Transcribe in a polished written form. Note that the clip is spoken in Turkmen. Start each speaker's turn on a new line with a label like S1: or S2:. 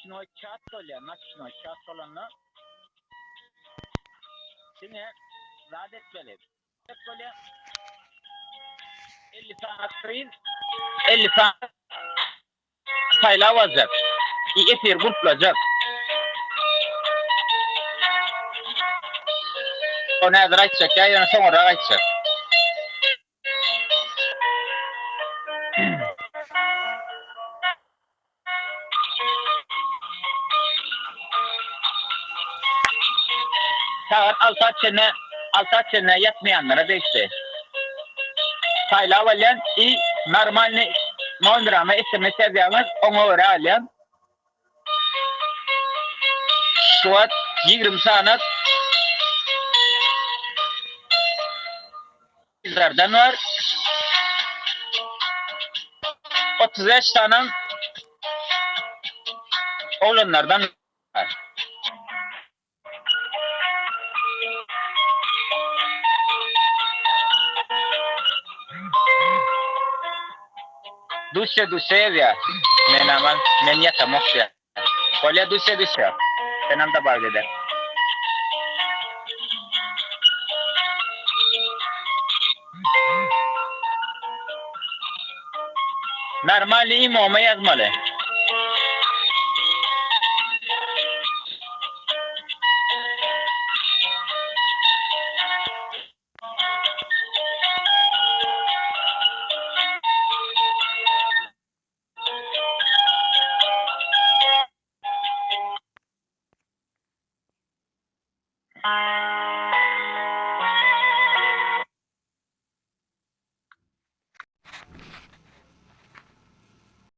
S1: Noçnoý çat bolýar, noçnoý çat bolanda diňe zat etmeli. Bolýar. 50 sany priz, 50 sany saýlap aljak. I efir gulplajak. Ony häzir aýtjak ýa ýöne soňrarak aýtjak. Sagat alta çenli alta çenli ýatmaýanlara degişli. Saýlap alýan i normalny nomerama sms ýazýaňyz oňa görä alýan. Şu wagt 20 sanat Gyzlardan bar. 35 sanam oglanlardan bar. Duşa duşa ýazýar. Men aman men ýatamok diýýär. Bolýa duşa duşa. Senem dobawit eder. Normalny imoma ýazmaly.